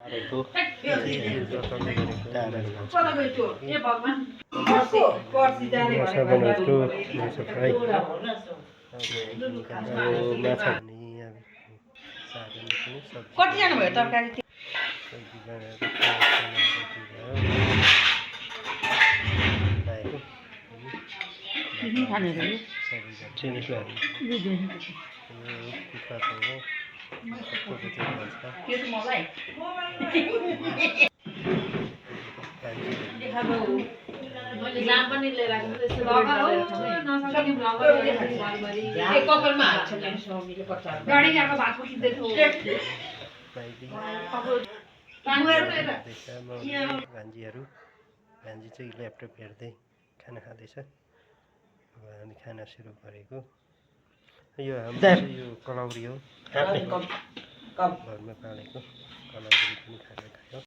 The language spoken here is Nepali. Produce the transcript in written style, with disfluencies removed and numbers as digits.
गरेको सामानहरूको सफाइ माछा कतिजना भयो तरकारी भान्जी चाहिँ ल्यापटप हेर्दै खाना खाँदैछ। अब हामी खाना सुरु गरेको। यो हाम्रो यो कलौरी हो, घरमा पालेको कलौरी पनि